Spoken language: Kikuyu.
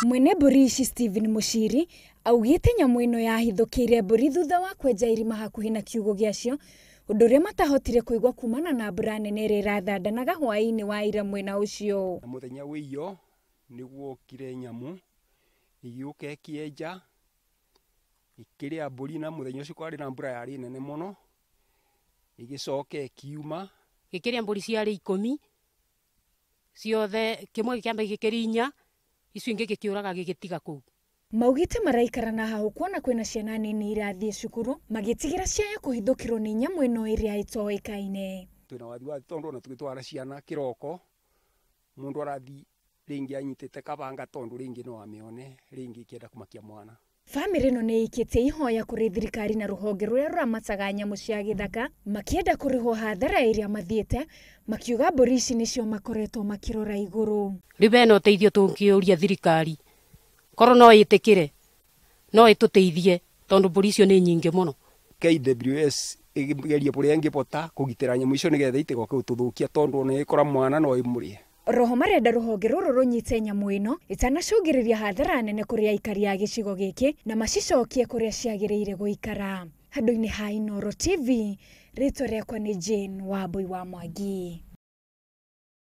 Mwene mbũri ici Stephen Muchiri augĩte nyamũ ĩno yahithũkĩire mbũri thutha wa kwenja irima hakuhĩ na kiugũ gĩacio, ũndũ ũrĩa matahotire kũigua kumana na mbura nene ĩrĩa ĩrathandanaga hwaĩ-inĩ wa ira mwena ũcio. Na mũthenya wĩiyo nĩguokire nyamũ ĩgĩũka ĩkĩenja ĩkĩrĩa mbũri, na mũthenya ũcio kwarĩ na mbura yarĩ nene mũno, ĩgĩcoka ĩkiuma. Gĩkĩrĩa mbũri ciarĩ 10 ciothe, kĩmwe gĩkĩamba gĩkĩrĩa 4, icio ingĩ gĩkĩũraga gĩgĩtiga kũu. Maugĩte maraikara na hahũ kuona kwĩna ciana nini irathiĩ cukuru, magĩtigĩra ciaya kũhithũkĩrwo nĩ nyamũ ĩno ĩrĩa ĩtoĩkaine. Twĩna wathiwathi tondũ ona tũgĩtwara ciana kĩroko, mũndũ arathiĩ rĩngĩ anyitĩte kabanga tondũ rĩngĩ no amĩone rĩngĩ ĩkĩenda kũmakia mwana. Bamĩrĩ ĩno nĩ ĩikĩtie ihoya kũrĩ thirikari na rũhonge rũrĩa rũramataga nyamũ cia gĩthaka, makĩenda kũrĩhwo hathara ĩrĩa mathiĩte, makiuga mbũri ici nĩcio makoretwo makĩrora igũrũ. Rĩu bena ũteithio tũngĩũria thirikari, korwo no ĩtĩkĩre no ĩtũteithie tondũ mbũri icio nĩ nyingĩ mũno. KWS ĩgerie kũrĩa ĩngĩbota kũgitĩra nyamũ icio nĩgetha itigoke gũtũthũkia tondũ ona ĩkora mwana no ĩmũrĩe. Roho marenda rũhonge rũrũ rũnyite nyamũ ĩno ĩtanacũngĩrĩria hathara nene kũrĩ aikari a gĩcigo gĩkĩ na macicokie kũrĩa ciagĩrĩire gũikara. Handũ-inĩ ha Inooro TV, rĩtwa rĩakwa nĩ Jane Wambui wa Mwangi.